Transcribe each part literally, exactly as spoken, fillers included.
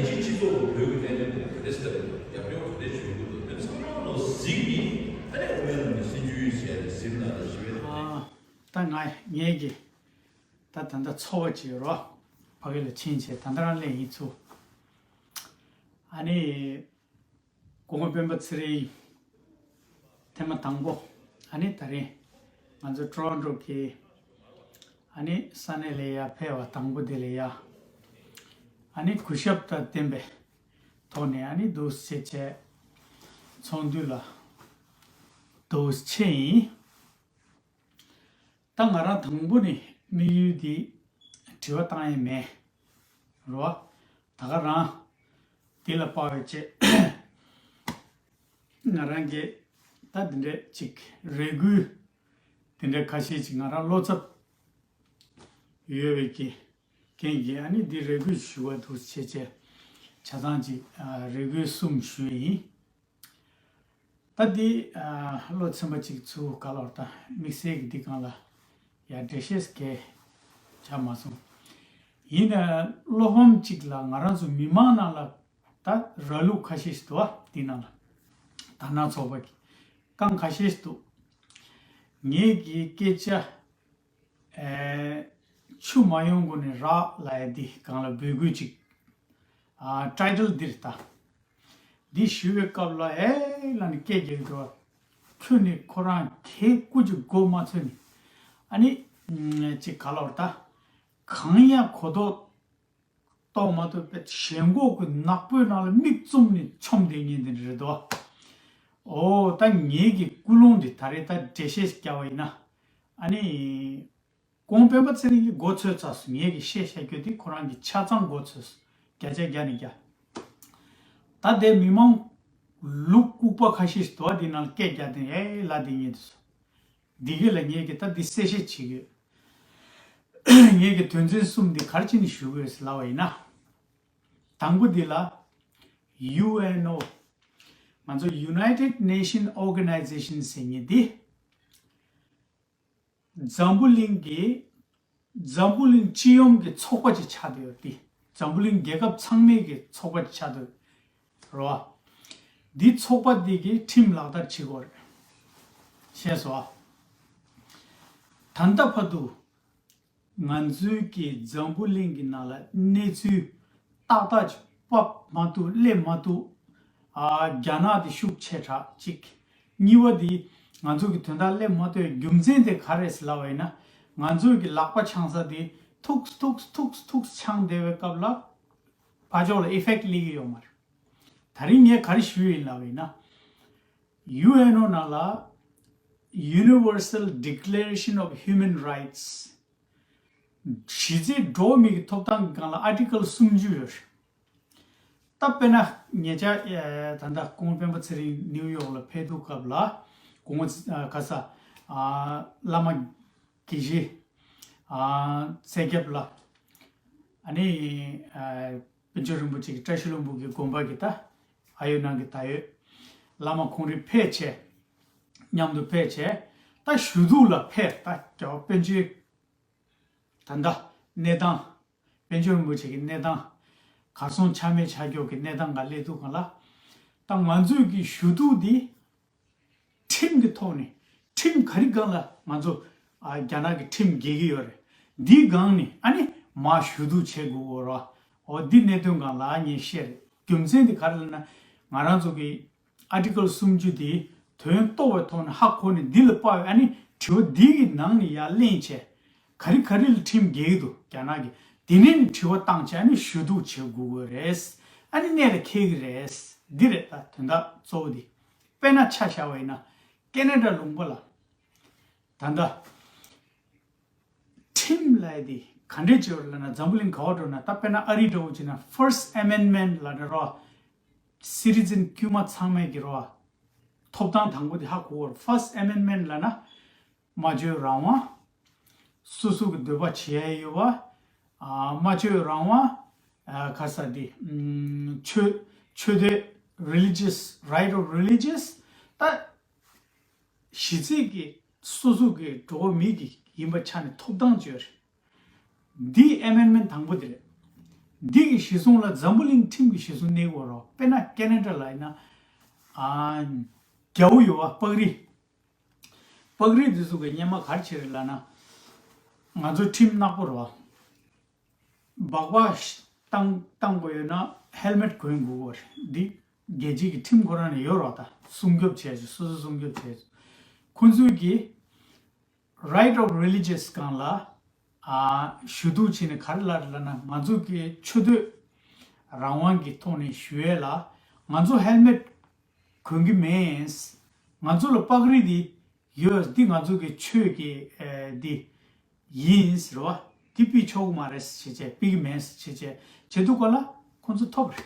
སྤྱི་སྤྱི་ཚོགས་ཀྱི་བོད་ཀྱི་ལས་དོན་དེ་ག་རེ་ཟེར་རྒྱབ་སྐྱོར་ག་རེ་བྱེད་དགོས་འདུག་དེ་ཚང་མ་ལོ་གཟིགས་ནས་ཨ་ནི་ཨོ་ཡ་ལ་ནས་སྲིད་ཇུས་བྱས་ནས་གཟིགས་ན་ལ་ཞུ་བས། ཨ། ད་ང་ངེད་ཀྱི་ད་ད་ལྟ་ཚོར་བ་ཅིག་ཡོད་རོགས། ཕ་གི་ལ་ཕྱིན་བྱས་ད་ལྟ་རང་ལས་ཡིན་ཚུལ། ཨ་ནི། སྐུ་ངོ་སྤེན་པ་ཚེ་རིང་ཐེངས་མ་དང་པོ། ཨ་ནི་ད་རིང་ང་ཚོ་ཊོ་རོན་ཊོ་གི་ཨ་ནི་ས་གནས་ལ་ཡ་ཕེབས་པ་དང་པོ་དེ་ལ་ཡ། ཨ་ནི་གུས་ཞབས་དང་ལྡན་པའི་ཐོག་ནས་ཨ་ནི་འདུག་སེ་བྱས་ཚོགས་འདུ་ལ་འདུག་སེ་ཕྱིན་ཡིན། ད་ང་རང་དང་པོ་ནས་དམིགས་ཡུལ་འདི་དྲི་བ་བཏང་ཡས་མེད་རོ། ད་ག་རང་འདི་ལ་དཔག་པའི་ཆེད་ང་རང་གིས་ད་འདི་འདྲས་ཅིག་རེ་སྐུལ་འདི་འདྲས་ཁ་ཤས་ཅིག་ང་རང་བློ་འཚབ་ཡོད་པའི་གི་རྐྱེན་གྱིས་ཨ་ནི་འདི་རེ་སྐུལ་ཞུ་བ་འདུག་བྱས་བྱས་ཆ་ཚང་ཅིག་ཨ་རེ་སྐུལ་གསུམ་ཞུས་ཡིན། ད་འདི་ཨ་བློ་ཚིམ་པ་ཅིག་ཚུར་ག་ལོར་ད་དམིགས་བསལ་གྱི་འདི་སྒང་ལ་ཡ་འགྲེལ་བཤད་གལ་ཆགས་མ་སོང་། ཡིན་ན་བློ་ཕམ་ཅིག་ལ་ང་རང་ཚོ་མི་མང་ནང་ལ་ད་ར་ལུག་ཁ་ཤས་ཤིག་འདུག་བ། འདི་ནང་ལ་དར་ནག་ཚོགས་པ་གི་རྐང་ཁ་ཤས་ཤིག་འདུག་ངེད་ཀྱི་སྐད་ཆ་ཨེ་ཆུ་མ་ཡོང་གོང་ནས་རག་ལབ་ཡ་འདི་སྒང་ལ་འབོད་སྐུལ་ཅིག་ཨ་ཊའི་ཊལ་འདིར་ལྟ། འདི་ཞུ་བའི་སྐབས་ལ་ཨེ་ལ་ནི་སྐད་རྒྱག་འགྲོ། ཁྱོད་ནི་ཁོ་རང་གའི་སྐུ་ཅིག་མགོ་མ་ཚོས་ནི། ཨ་ནི་ཅིག་ག་ལོར་ལྟ། གང་ཡང་གོ་རྟོགས་རྟོགས་མ་ཐུབ་པའི་ཞེན་ཁོག་གི་ནག་པོའི་ནང་ལ་མིག་བཙུམ་ནས་མཆོང་བསྡད་མཁན་དེ་རེད་དོ། ཨོ་ད་ངེད་ཀྱི་ཀུན་སློང་འདི་ད་རེས་ད་འགྲེལ་བཤད་རྒྱག་པ་ཡིན་ན། ཨ་ནི། ཁོང་སྤེན་པ་ཚེ་རིང་གིས་མགོ་ཚོས་ཚར་སོང་། ངེད་ཀྱིས་བཤད་བཤད་རྒྱུ་དེ་ཁོ་རང་གིས་ཆ་ཚང་མགོ་ཚོས་སོང་། བརྒྱ་ཆ་བརྒྱ་ནས་བརྒྱ། ད་ལྟའི་མི་མང་ལུག་ལྐུགས་པ་ཁ་ཤས་ཤིག་འདུག་བ། དེ་ནང་སྐད་རྒྱག་དེ་ཨེ་ལ་དེ་ཉེ་དུ་སོང་། འདི་གས་ལ་ངེད་ཀྱིས་ད་འདི་གསལ་བཤད་བྱེད་ཀྱི་ཡོད། ངེད་ཀྱིས་དོན་ཚན་གསུམ་འདི་ག་རེ་བྱས་ནས་ཞུ་དགོས་ཟེར་ལབ་པ་ཡིན་ན། དང་པོ་འདི་ལ་ཡུ་ཨེན་ཨོ། ང་ཚོ་United Nation Organization ཟེར་མཁན་འདི། འཛམ་བུ་གླིང་གི་འཛམ་བུ་གླིང་སྤྱི་ཡོངས་ཀྱི་ཚོགས་པ་ཅིག་ཆགས་བསྡད་ཡོད་དེ། འཛམ་བུ་གླིང་རྒྱལ་ཁབ་ཚང་མའི་གི་ཚོགས་པ་ཅིག་ཆགས་བསྡད་ཡོད་རེད་བ། འདི་ཚོགས་པ་འདི་གི་ཁྲིམས་ལག་བསྟར་བྱེད་དགོས་རེད། ཤེས་སོང་ཨ། ད་ལྟ་བར་དུ་ང་ཚོའི་གི་འཛམ་བུ་གླིང་གི་ནང་ལ་གནས་ཚུལ་ཏག་ཏག་ཅིག་ཕབ་མ་ཐུབ་སླེབས་མ་ཐུབ། ཨ་རྒྱ་ནག་དེ་ཤུགས་ཆེ་དྲགས་གཅིག་གཉིས་པ་དེ་ང་ཚོ་གི་དོན་དག་སླེབས་མ་ཐུབ་རྒྱུ་མཚན་དེ་ག་རེ་ཟེར་ལབ་པ་ཡིན་ན། ང་ཚོ་གི་ལག་པ་འཆང་ས་དེ་ཐུག་ཐུག་ཐུག་ཐུག་འཆང་བསྡད་པའི་སྐབས་ལ་ཕར་ཕྱོགས་ལ་ཨི་ཕེག་སླེབས་ཀྱི་ཡོད་མ་རེད། ད་རིང་ངས་ག་རེ་ཞུས་ཡིན་ལབ་པ་ཡིན་ན། ཡུ་ཨེན་ཨོ་ནང་ལ་Universal Declaration of Human Rights གཞི་རྩའི་འགྲོ་བ་མི་གི་ཐོབ་ཐང་གི་སྒང་ལ་ཨར་ཊི་ཀལ་སུམ་ཅུ་ཡོད་རེད། ད་དཔེར་ན་ཉེ་ཆར་ཨེ་ད་ལྟ་སྐུ་ངོ་སྤེན་པ་ཚེ་རིང་ནིའུ་ཡོག་ལ་ཕེབས་དུས་སྐབས་ལ་སྐུ་ངོ་ཚེ་ཨ་ག་ས་ཨ་བླ་མ་དགེ་བཤེས་ཨ་ཚེ་སྐྱབས་ལགས། ཨ་ནི་ཨ་པཎ་ཆེན་རིན་པོ་ཆེ་གི་བཀྲ་ཤིས་ལྷུན་པོ་གི་དགོན་པ་གི་ད་ཨ་ཡོད་ནང་གི་ད་ཡོད་བླ་མ་ཁོང་རེ་ཕེབས་བྱས་མཉམ་དུ་ཕེབས་བྱས་ད་ཞུ་གཏུག་ལ་ཕེབས། ད་རྒྱལ་བ་པཎ་ཆེན་ད་ལྟ་གནས་སྟངས། པཎ་ཆེན་རིན་པོ་ཆེ་གི་གནས་སྟངས། གར་སོང་ཆ་མེད་ཆགས་རྒྱུ་གི་གནས་སྟངས་འགའ་སླེབས་དུས་སྒང་ལ། ད་ང་ཚོས་ཀྱི་ཞུ་གཏུག་འདི་ཁྲིམས་ཀྱི་ཐོག་ནས་ཁྲིམས་ག་རེ་སྒང་ལ་ང་ཚོ་ཨ་རྒྱ་ནག་གི་ཁྲིམས་འགལ་གྱི་ཡོད་རེད། འདིའི་སྒང་ནས་ཨ་ནི་མར་ཞུ་གཏུག་བྱེད་དགོས་ཀྱི་ཡོད་རེད་བ། འོ་འདི་གནད་དོན་སྒང་ལ་ངས་བཤད་རེད། རྒྱུ་མཚན་འདི་ག་རེ་ལབ་ན་ང་རང་ཚོ་གི་ཨར་ཊི་ཀལ་སུམ་ཅུ་དེ་དོན་རྟོགས་པའི་ཐོག་ནས་ཧ་གོ་ནས་འདི་ལ་དཔག་པའི་ཨ་ནི་དྲི་བ་འདི་གི་ནང་ནས་ཡར་གླེང་བྱས། ག་རེ་ག་རེ་ལ་ཁྲིམས་འགལ་གྱི་འདུག་རྒྱ་ནག་གི་དེ་ནས་ནི་དྲི་བ་བཏང་བྱས་ཨ་ནི་ཞུ་གཏུག་བྱེད་དགོས་ཀྱི་རེད། ཨ་ནི་གནད་ལ་འཁེལ་གྱི་རེད། འདི་རེད་ད་དོན་དག་གཙོ་བོ་འདི། དཔེར་ན་ཆ་བཞག་པ་ཡིན་ན་ཀེ་ན་ཌ་ལུང་པ་ལ་ད་ལྟ། ཁྲིམས་ལབ་ཡ་དེ་ག་འདྲས་བྱེད་པ་ལབ་ན་འཛམ་བུ་གླིང་ག་པར་འགྲོ་ན་ད་དཔེར་ན་ཨ་རི་འདྲ་བོ་བྱས་ན་First Amendment ལབ་ན་རོ། སི་ཊི་ཛན་དཀྱུས་མ་ཚང་མས་ཀྱི་རོ། ཐོབ་ཐང་དང་པོ་དེ་ཧ་གོ་བར་First Amendment ལབ་ན་སྨྲ་བརྗོད་རང་དབང་། སོ་སོ་གི་འདོད་པ་བྱེད་ཡ་ཡོད་པ། ཨ་སྨྲ་བརྗོད་རང་དབང་། ཨ་ག་ས་དེ་ཨམ་ཆོས་ཆོས་དད། Religious Right of Religious ད། གཞི་རྩའི་གི་སོ་སོ་གི་འགྲོ་བ་མི་གི་ཡིན་པ་ཆ་ནས་ཐོབ་ཐང་ཅིག་ཡོད་རེད། འདི་ཨེ་མེན་མེན་ཊི་དང་པོ་དེ་རེད། འདི་གི་གཞི་བཟུང་ལ་འཛམ་བུ་གླིང་ཁྲིམས་ཀྱི་གཞི་བཟུང་གནས་དགོས་རོགས། དཔེར་ན་ཀེ་ན་ཌ་ལ་ཡིན་ན། ཨ། རྒྱ་བོ་ཡོད་བ། པགས་རིགས། པགས་རིགས་འདི་ཚོ་གི་སྔོན་མ་ག་རེ་བྱེད་རེད་ལབ་ན། ང་ཚོ་ཁྲིམས་ནག་པོ་རེད་བ། སྦག་སྦག་བཏང་བཏང་དགོས་ཡོད་ན་ཧེལ་མེད་གོན་དགོས་པ་རེད། འདི་རྒྱལ་སྤྱི་གི་ཁྲིམས་ཁོ་རང་ནས་ཡོད་རེད་བ། ད་སྲུང་སྐྱོབ་བྱས་ཆོག་སོ་སོ་སྲུང་སྐྱོབ་བྱས་ཆོག་ཁོ་ཚོས་ཀྱི་right of religious སྒང་ལ། ཨ། ཞུ་གཏུག་བྱས་ནས་ག་རེ་ལབ་རེད་ལབ་ན། ང་ཚོ་གི་ཆོས་དད་རང་དབང་གི་ཐོག་ནས་ཞུ་ཡས་ལ། ང་ཚོ་ཧེལ་མེད་གོན་གྱི་མེད། ང་ཚོ་ལ་པགས་རིགས་འདི་ཡོད། འདི་ང་ཚོ་གི་ཆོས་ཀྱི་ཨེ་འདི་ཡིན་ཟེར་བ། འདི་ཕུད་ཆོག་གི་མ་རེད་ཟེར་བྱས་བྱས། ཕུད་ཀྱི་མེད་ཟེར་བྱས་བྱས་བྱས་འདུག་ག་ལ། ཁོ་ཚོ་ཐོབ་རེད།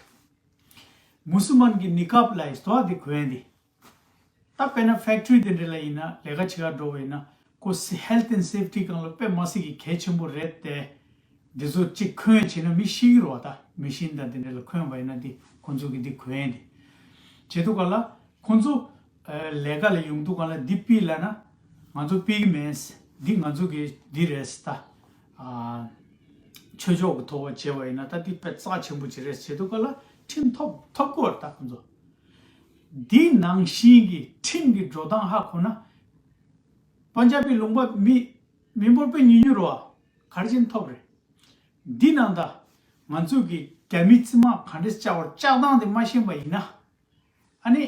མུ་སུལ་མན་གྱི་ནི་ཀབ་ལབ་ཡས་དོ་འདི་གོན་འདི། ད་དཔེར་ན་ཕེག་ཊི་རི་དེ་འདྲ་ལ་ཡིན་ན། ལས་ཀ་བྱེད་གར་འགྲོ་བ་ཡིན་ན། ཁོ་སི་health and safety སྒང་ལ་དཔེ་མི་སྲིད་ཀྱི་གལ་ཆེན་པོ་རེད་དེ། འདི་ཚོ་གཅིག་གོན་བྱས་ན་མི་ཤི་གི་རེད་བ། ད་མེ་ཤིན་དང་དེ་འདྲ་ལ་གོན་པ་ཡིན་ན། འདི་ཁོ་ཚོ་གི་འདི་གོན་འདི་བྱེད་དུས་ག་ལ། ཁོ་ཚོ་ཨ་ལས་ཀ་ལ་ཡོང་དུས་ག་ལ་འདི་ཕུད་ལབ་ན། ང་ཚོ་ཕུད་ཀྱི་མེད། འདི་ང་ཚོ་གི་འདི་རེད་ཟེར། ད་ཨ་ཆོས་ཕྱོགས་ཀྱི་ཐོག་བ་བྱས་པ་ཡིན་ན། ད་འདི་དཔེ་རྩ་ཆེན་པོ་ཅིག་རེད་བྱེད་དུས་ག་ལ། ཁྲིམས་ཐོབ་ཐོབ་དགོས་རེད། ད་ཁོ་ཚོ། འདི་ནང་བཞིན་གྱི་ཁྲིམས་ཀྱི་འགྲོ་སྟངས་ཧ་གོ་ན། པན་ཇབ་པི་ལུང་པ་མི་མི་འབོར་དཔེ་ཉུང་ཉུང་རེད་བ། ག་རེ་བྱས་ན་ཐོབ་རེད། འདི་ནང་ད་ང་ཚོ་གི་རྒྱ་མི་རྩིས་མ་ག་འདྲས་བཅའ་བར་བཅའ་སྟངས་དེ་མ་ཤེས་པ་ཡིན་ན། ཨ་ནི་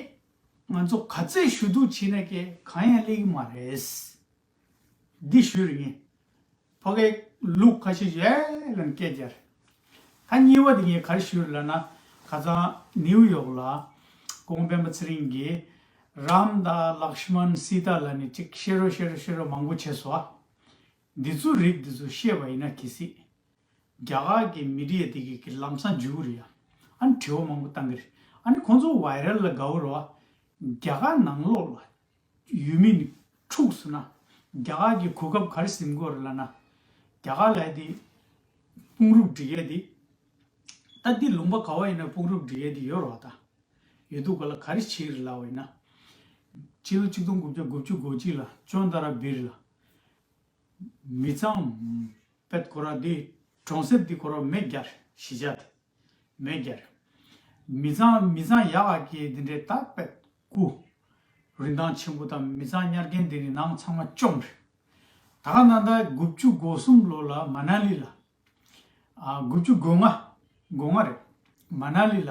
ང་ཚོ་ག་ཚད་ཞུ་གཏུག་བྱས་ན་ཀྱེ་གང་ཡང་སླེབས་ཀྱི་མ་རེད། འདི་ཞུས་རེད་ངས། ཕ་གིའི་ལུག་ཁ་ཤས་ཡེ་ལན་སྐད་རྒྱག་རེད། ད་གཉིས་པ་དེ་ངས་ག་རེ་ཞུས་རེད་ལབ་ན། ཁ་སང་ནིའུ་ཡོག་ལ་སྐུ་ངོ་སྤེན་པ་ཚེ་རིང་གིས་རམ་དང་ལག་ཤི་མན་སི་ཏཱ་ལབ་ནས་ཅིག་བཤད་རོགས་བཤད་རོགས་བཤད་རོགས་མང་པོ་བྱས་སོང་ཨ། འདི་ཚོ་རིགས་འདི་ཚོ་བཤད་པ་ཡིན་ན་གལ་སྲིད་རྒྱ་གར་གྱི་མི་ཌི་ཡ་དེ་གི་གི་ལམ་སང་འཇུག་གི་རེད་ཡ། ཨ་ནི་དྲི་བ་མང་པོ་བཏང་གི་རེད། ཨ་ནི་ཁོང་ཚོ་ཝའི་རལ་ལ་དགའ་བོ་རེད་བ། རྒྱ་གར་ནང་ལོགས་ལ་ཡུལ་མི་ནི་འཁྲུགས་སོང་ན། རྒྱ་གར་གྱི་གོ་སྐབས་ག་རེ་ཟིན་གྱི་ཡོད་རེད་ལབ་ན། རྒྱ་གར་ལ་དེ་དཔུང་རོགས་སྒྲིག་ཡས་དེ། ད་འདི་ལུང་པ་ག་བ་ཡིན་ན་དཔུང་རོགས་སྒྲིག་ཡས་དེ་ཡོད་རེད་བ། ད་ཡོད་དུས་ག་ལ་ག་རེ་བྱེད་ཀྱི་རེད་ལབ་པ་ཡིན་ན། ཕྱི་ལོ་ཆིག་སྟོང་དགུ་བརྒྱ་དགུ་བཅུ་གོ་གཅིག་ལ་ཅོན་ཏ་ར་བིར་ལ། མི་ཚང་མ་པད་ཁོ་ར་འདི་གྲོང་གསེབ་འདི་ཁོ་ར་མེ་བརྒྱབ་རེད། གཞིས་ཆགས་དེ་མེ་བརྒྱབ་རེད། མི་ཚང་མི་ཚང་ཡག་ག་གི་འདི་འདྲའི་ད་པད་སྐུ་རིན་ཐང་ཆེན་པོ་དང་མི་ཚང་ཉར་མཁན་འདི་ནི་ནང་ཚང་མ་བཅོམ་རེད། ད་ག་ནང་ད་དགུ་བཅུ་གོ་གསུམ་ལོ་ལ་མ་ན་ལི་ལ། ཨ། དགུ་བཅུ་གོ་ལྔ། གོ་ལྔ་རེད། མ་ན་ལི་ལ་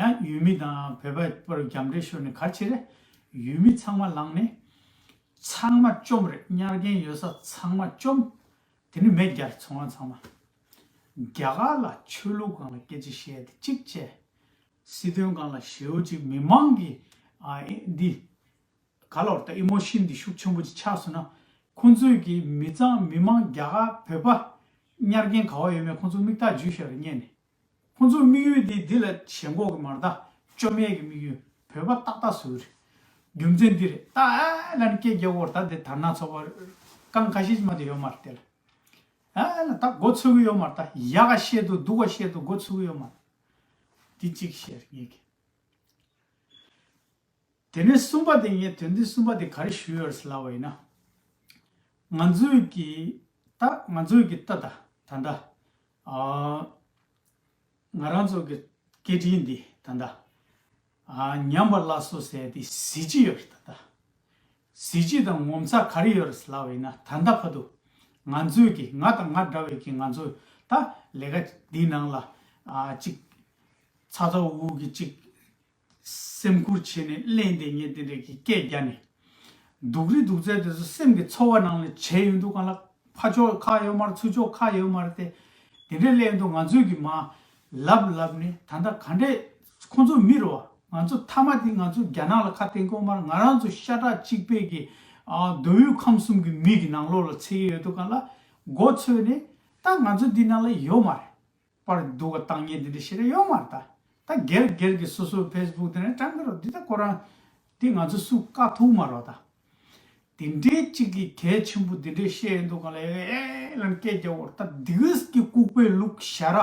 ཡང་ཡུལ་མི་དང་བོད་པ་བར་རྒྱབ་འབྲེལ་ཤོར་ནས་ག་རེ་བྱས་རེད། ཡུལ་མི་ཚང་མ་ལངས་ནས་ཚང་མ་བཅོམ་རེད། ཉར་མཁན་ཡོད་ས་ཚང་མ་བཅོམ། དེ་ནི་མེ་བརྒྱབ་རེད། ཚོང་ཁང་ཚང་མ། རྒྱ་གར་ལ་ཆོས་ལུགས་སྒང་ལ་སྐད་ཆ་བཤད་དེ་གཅིག་བྱས། སྲིད་དོན་སྒང་ལ་ཞེ་པོ་ཅིག་མི་མང་གི་ཨ་འདི་ག་ལོར་ད་ཨི་མོ་ཤན་འདི་ཤུགས་ཆེན་པོ་ཅིག་ཆགས་སོང་ན། ཁོང་ཚོས་ཀྱི་མི་ཚང་མི་མང་རྒྱ་གར་བོད་པ་ཉར་མཁན་ག་བ་ཡོད་མེད་ཁོང་ཚོ་མིག་ཐག་འཇུས་བཞག་རེད་སྔོན་ནས། ཁོང་ཚོའི་དམིགས་ཡུལ་འདི་འདི་ལ་ཞེན་ཁོག་གི་མ་རེད། ད་བཅོམ་ཡས་ཀྱི་དམིགས་ཡུལ་བོད་པ་ཏག་ཏག་བཟོས་རེད། རྒྱུ་མཚན་འདི་རེད། ད་ཨ་ལན་སྐད་རྒྱག་གོ་རེད། ད་འདི་དར་ནག་ཚོགས་པ་རྐང་ཁ་ཤས་ཅིག་མ་གཏོགས་ཡོད་མ་རེད་དེ་ལ། ཨ་ལ་ད་མགོ་ཚོས་ཀྱི་ཡོད་མ་རེད། ད་ཡག་ག་བཤད་འདུག་སྡུག་ག་བཤད་འདུག་མགོ་ཚོས་ཀྱི་ཡོད་མ་རེད། འདི་གཅིག་བཤད་རེད་ངས་ཀྱི། དེ་ནས་གསུམ་པ་དེ་ངས་དོན་དེ་གསུམ་པ་དེ་ག་རེ་ཞུས་ཡོད་ཟེར་ལབ་པ་ཡིན་ན། ང་ཚོའི་གི་ད་ང་ཚོའི་གི་ད་ད་ད་ད་ཨ་ང་རང་ཚོ་གི་སྐད་འཕྲིན་འདི་ད་ད་ཨ་ཉམས་པ་སླར་གསོ་ཟེར་དེ་གཟི་བརྗིད་ཡོད་རེད། ད་ད་གཟི་བརྗིད་དང་ངོ་མཚར་ག་རེ་ཡོད་རེད་ཟེར་ལབ་པ་ཡིན་ན། ད་ད་བར་དུ་ང་ཚོའི་གི་ང་དང་ང་འདྲ་བའི་གི་ང་ཚོ་ད་ལས་ཀ་འདིའི་ནང་ལ་ཨ་ཅིག་ཚ་ཚ་འུར་འུར་གི་ཅིག་སེམས་ཁུར་བྱས་ནས་གླེང་བསྡད་མཁན་དེ་འདྲ་གི་སྐད་རྒྱག་ནས། སྡུག་རུས་སྡུག་ཚད་དེ་ཚོ་སེམས་ཀྱི་ཚོར་བ་ནང་ལ་བྱས་ཡོང་དུས་སྒང་ལ་ཕར་ཕྱོགས་ཁག་ཡོད་མ་རེད། ཚུར་ཕྱོགས་ཁག་ཡོད་མ་རེད་དེ། དེ་འདྲའི་གླེང་དུས་ང་ཚོས་ཀྱི་མ་ལབ་ལབ་ནས་ད་ལྟ་ག་འདྲས་ཁོང་ཚོ་མི་རེད་བ། ང་ཚོ་མཐའ་མ་དེ་ང་ཚོ་རྒྱ་ནག་ལ་ཁ་གཏད་དགོས་མ་རེད། ང་རང་ཚོ་ཤ་ཁྲག་གཅིག་པའི་གི་ཨ་མདོ་དབུས་ཁམས་གསུམ་གྱི་མི་གི་ནང་ལོགས་ལ་ཚུད་ཀྱི་ཡོད་དུས་སྒང་ལ་མགོ་ཚོས་ནས་ད་ང་ཚོ་འདི་ནང་ལ་ཡོད་མ་རེད། པར་སྡུག་ག་བཏང་མཁན་འདི་འདྲ་ཞིག་རེ་ཡོད་མ་རེད་ད། ད་སྒེར་སྒེར་གྱི་སོ་སོའི་ཕེ་སི་བུག་དེ་ནས་དྲན་གི་རོ། འདི་ད་ཁོ་རང་འདི་ང་ཚོ་སུ་བཀག་ཐུབ་མ་རོ་ད། དེ་འདྲའི་གཅིག་གི་གལ་ཆེན་པོ་འདི་འདྲའི་བཤད་ཡོང་དུས་སྒང་ལ་ཨེ་ལན་སྐད་རྒྱག་འོར་ད་འདི་གི་ལྐུགས་པའི་ལུག་ཞ་ར་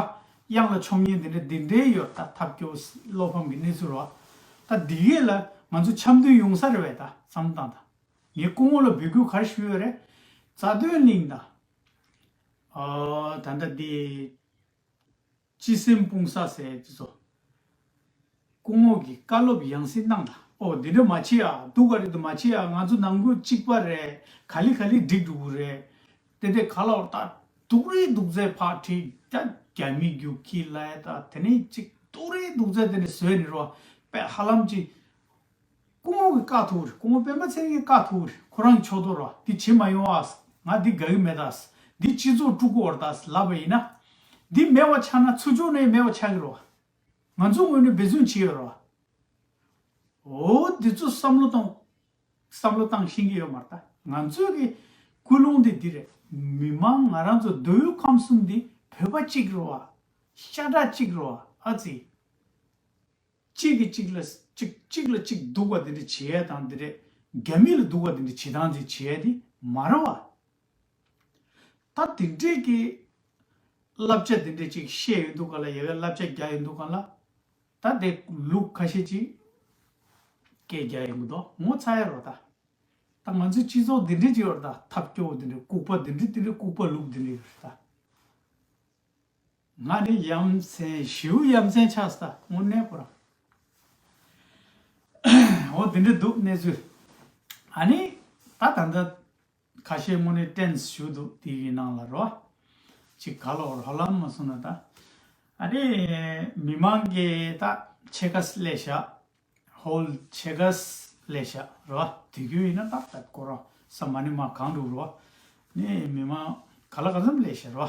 གཡང་ལ་མཆོང་མཁན་འདི་འདྲ་འདི་འདྲའི་ཡོད་ད། ཐབས་སྐྱོ་བློ་ཕམ་གྱི་གནས་ཚུལ་རོ། ད་འདི་གས་ལ་ང་ཚོ་འཆམ་མཐུན་ཡོང་ས་རེད་བས། ད་བསམ་བློ་བཏང་ད། ངས་སྐུ་ངོ་ལ་འབོད་སྐུལ་ག་རེ་ཞུས་ཡོད་རེད། རྩ་དོན་གླིང་ད། ཨོ་ད་ལྟ་འདི། སྤྱི་སེམས་སྤུངས་ས་ཟེར་དེ་ཚོ། སྐུ་ངོ་གིས་བཀའ་སློབ་ཡང་སེ་གནང་ད། ཨོ་འདི་འདྲ་མ་བྱེད་ཨ། སྡུག་ག་རེད་འདུག་མ་བྱེད་ཨ། ང་ཚོ་ནང་ཁུལ་གཅིག་པ་རེད། ག་ལེ་ག་ལེ་འགྲིག་འགྲོ་གི་རེད། དེ་དེ་ག་ལ་བར་ད་སྡུག་རེད་སྡུག་ཚད་ཕར་ཁྲིད་ད། རྒྱ་མི་རྒྱུག་ཁྱི་ལ་ཡ་ད་དེ་ནས་གཅིག་སྡུག་རེད་སྡུག་ཚད་དེ་ནས་བཟོས་ནས་རོ། པས་ཧ་ལམ་གཅིག་སྐུ་ངོ་གི་བཀའ་ཐུག་རེད། སྐུ་ངོ་སྤེན་པ་ཚེ་རིང་གི་བཀའ་ཐུག་རེད། ཁོ་རང་གི་ཕྱོགས་གཏོགས་ར། འདི་བྱེད་མ་ཡོང་ཨ། ང་འདི་དགའ་གི་མེད་ད། འདི་སྤྱི་ཚོགས་དཀྲུག་གི་ཡོད་རེད་ད་ལབ་པ་ཡིན་ན། འདི་མེད་པ་ཆགས་ན་ཚུར་ཕྱོགས་ནས་མེད་པ་ཆགས་ཀྱི་རེད་བ། ང་ཚོ་ངོས་ནས་འབད་བརྩོན་བྱེད་ཡོད་རེད་བ། འོ་འདི་ཚོ་བསམ་བློ་གཏོང་། བསམ་བློ་བཏང་ཤེས་ཀྱི་ཡོད་མ་རེད་ད། ང་ཚོའི་གི་ཀུན་སློང་འདི་འདི་རེད། མི་མང་ང་རང་ཚོ་མདོ་དབུས་ཁམས་གསུམ་འདི་བོད་པ་གཅིག་རེད་བ། ཤ་ཁྲག་གཅིག་རེད་བ་ཨ་ཙི། གཅིག་གིས་གཅིག་ལ་གཅིག་གཅིག་ལ་གཅིག་སྡུག་པ་དེ་འདྲ་བྱེད་ཡ་དང་དེ་འདྲས། རྒྱ་མི་ལ་སྡུག་པ་དེ་འདྲ་བྱེད་སྟངས་དེ་བྱེད་ཡ་དེ་མ་རེད་བ། ད་དེ་འདྲས་ཀྱི་བསླབ་བྱ་དེ་འདྲས་ཅིག་བཤད་ཡོང་དུས་ག་ལ། ཡ་གི་བསླབ་བྱ་རྒྱག་ཡོང་དུས་ག་ལ། ད་དེ་ལུག་ཁ་ཤས་ཅིག་སྐད་རྒྱག་ཡོང་གི་འདུག་ངོ་ཚ་ཡ་རོ་ད། ད་ང་ཚོའི་སྤྱི་ཚོགས་དེ་འདྲས་ཅིག་ཡོད་རེད་ད། ཐབས་སྐྱོ་བོ་དེ་འདྲས། ལྐུགས་པ་དེ་འདྲས་དེ་འདྲས། ལྐུགས་པ་ལུག་དེ་འདྲས་ཡོད་རེད་ད། ང་ནི་ཡ་མཚན་ཞེ་པོ་ཡ་མཚན་ཆགས་སོང་ད་དངོས་གནས་ཁོ་རང་། འོ་དེ་འདྲ་འདུག་གནས་ཚུལ། ཨ་ནི་ད་ད་ལྟ་ཁ་ཤས་དངོས་གནས་ཏྲེན་ཞུ་འདུག་དེ་གི་ནང་ལ་རོ། ཅིག་ག་ལོར་ཧ་ལམ་མ་སོང་ན་ད། ཨ་ནི་མི་མང་གི་ད་ཕྱེད་ཀ་སླེབས་ཤག་ཧོལ་ཕྱེད་ཀ་སླེབས་ཤག་རོ། དེ་རྒྱུ་ཡིན་ན་ད་ད་ཁོ་རང་ས་མ་ནི་མ་གང་འགྲོ་རོ། ནི་མི་མང་ག་ལ་ག་ཙམ་སླེབས་ཤག་རོ།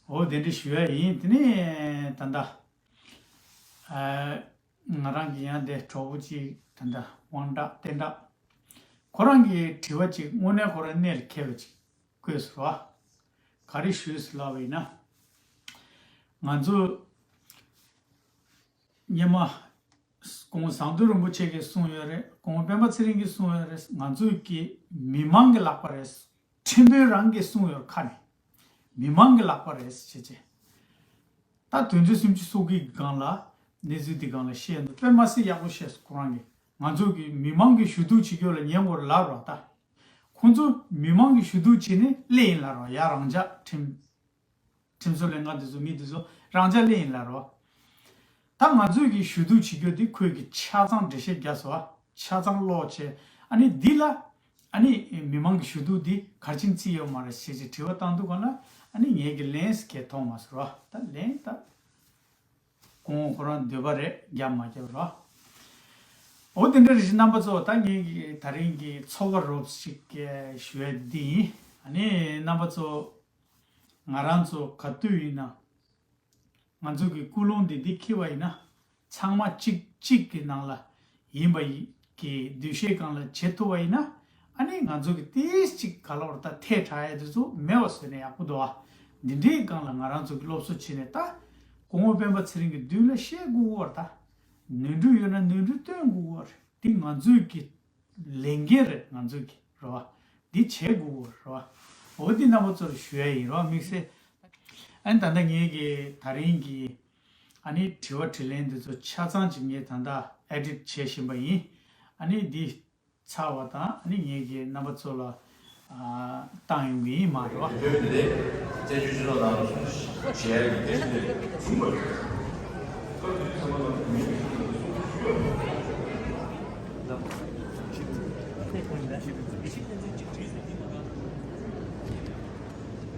འོ་དེ་འདྲ་ཞུ་ཡ་ཡིན། དེ་ནས་ད་ལྟ་ཨ་ང་རང་གི་ཡང་དེ་གྲོགས་པོ་གཅིག་ད་ལྟ་དབང་གྲགས་བསྟན་གྲགས། ཁོ་རང་གི་དྲི་བ་གཅིག་དངོས་གནས་ཁོ་རང་གནད་ལ་འཁེལ་བ་གཅིག་བཀོད་སོང་བ། ག་རེ་ཞུས་སོང་ལབ་པ་ཡིན་ན། ང་ཚོ་སྔོན་མ་སྐུ་ངོ་ཟམ་གདོང་རིན་པོ་ཆེ་གིས་གསུངས་ཡོད་རེད། སྐུ་ངོ་སྤེན་པ་ཚེ་རིང་གིས་གསུངས་ཡོད་རེད། ང་ཚོ་གི་མི་མང་གི་ལག་པ་རེད། ཁྲིམས་དཔོན་རང་གིས་གསུངས་ཡོད་ཁ་ནས། མི་མང་གི་ལག་པ་རེད་ཟེར་བྱས། ད་དོན་ཚན་སུམ་ཅུ་སོ་དགུ་གི་སྒང་ལ་གནས་ཚུལ་འདི་སྒང་ལ་བཤད་འདུག་དཔེ་མ་སྲིད་ཡག་པོ་བཤད་སོང་ཁོ་རང་གིས། ང་ཚོ་གི་མི་མང་གི་ཞུ་གཏུག་བྱེད་རྒྱུ་ལ་ཉན་དགོས་རེད་ལབ་རོགས་ད། ཁོང་ཚོ་མི་མང་གི་ཞུ་གཏུག་བྱེད་ནས་སླེབས་ཡིན་ལབ་རོགས། ཡ་རང་འཇགས་ཁྲིམས་ཁྲིམས་བཟོ་ལས་ང་འདི་ཚོ་མི་འདི་ཚོ་རང་འཇགས་སླེབས་ཡིན་ལབ་རོགས། ད་ང་ཚོས་ཀྱི་ཞུ་གཏུག་བྱེད་རྒྱུ་དེ་ཁོས་ཀྱི་ཆ་ཚང་འགྲེལ་བཤད་རྒྱག་སོང་བ། ཆ་ཚང་ཀློག་བྱས། ཨ་ནི་འདི་ལ་ཨ་ནི་མི་མང་གི་ཞུ་གཏུག་འདི་ག་རེ་བྱས་ནས་བརྩིས་ཡོད་མ་རེད་ཞེས་ཀྱི་དྲི་བ་བཏང་དུས་གང་ལ། ཨ་ནི་ངས་ཀྱི་ལན་ཞིག་གས་མཐོང་མ་སོང་བ། ད་ལན་ད་སྐུ་ངོ་ཁོ་རང་འདོད་པ་རེད། རྒྱབ་མ་རྒྱབ་རོགས། འོ་དེ་འདྲ་རེད་ཤག་རྣམ་པ་ཚོ། ད་ངས་ཀྱི་ད་རིང་གི་ཚོགས་ཀ་རོབ་ཞིག་གས་ཞུ་ཡ་འདི་ཡིན། ཨ་ནི་རྣམ་པ་ཚོ་ང་རང་ཚོ་ག་དུས་ཡིན་ན། ང་ཚོ་གི་ཀུན་སློང་འདི་འདི་འཁྱེར་བ་ཡིན་ན། ཚང་མ་གཅིག་གཅིག་གི་ནང་ལ་ཡིན་པ་ཡིན་གྱི་འདུ་ཤེས་སྒང་ལ་བྱེད་ཐུབ་པ་ཡིན་ན། ཨ་ནི་ང་ཚོ་གི་ཏིས་གཅིག་ག་ལ་བར་ད་ཐལ་དྲགས་ཡ་དེ་ཚོ་མེད་པ་བཟོས་ན་ཡག་པོ་འདུག་ཨ། འདི་འདྲའི་སྒང་ལ་ང་རང་ཚོ་གི་སློབ་གསོ་བྱས་ནས། ད་སྐུ་ངོ་སྤེན་པ་ཚེ་རིང་གི་མདུན་ལ་བཤད་དགོས་ཀྱི་ཡོད་རེད་ད། ནོར་འཁྲུལ་ཡོད་ན་ནོར་འཁྲུལ་སྟོན་དགོས་ཀྱི་ཡོད་རེད། འདི་ང་ཚོའི་གི་ལས་འགན་རེད། ང་ཚོ་གི་རེད་བ། འདི་བྱེད་དགོས་རེད་བ། འོ་འདི་རྣམ་པ་ཚོར་ཞུ་ཡ་ཡིན་རོགས། དམིགས་བསལ། ཨ་ནི་ད་ལྟ་ངེད་ཀྱི་ད་རིང་གི་ཨ་ནི་དྲི་བ་དྲིས་ལན་འདི་ཚོ་ཆ་ཚང་ཅིག་ངས་ད་ལྟ་ཨེ་ཌིཊ་བྱེད་བཞིན་པ་ཡིན། ཨ་ནི་འདི་ཚར་བ་དང་། ཨ་ནི་ངེད་ཀྱི་རྣམ་པ་ཚོ་ལ་ཨ་བཏང་ཡོང་གི་ཡིན་མ་རེད་བ། བོད་འདི་བཙན་བྱོལ་སྤྱི་ཚོགས་ནང་ལ་སོང་ཞེས་ཡ་གི་དེ་བཞིན་དུ་བཟུང་དགོས།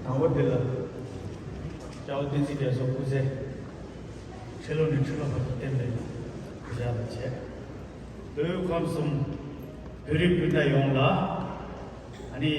དང་པོ་དེ་ལ་སྐྱབས་བསྟན་འཛིན་རྒྱ་མཚོ་སྐུ་ཚེ་ཁྲི་ལོ་ནས་ཁྲི་ལོ་བར་དུ་བརྟན་པའི་གུས་ཕྱག་དང་བཅས། བོད་ཁམས་གསུམ་བོད་རིགས་སྤུན་ཟླ་ཡོངས་ལ་ཨ་ནི།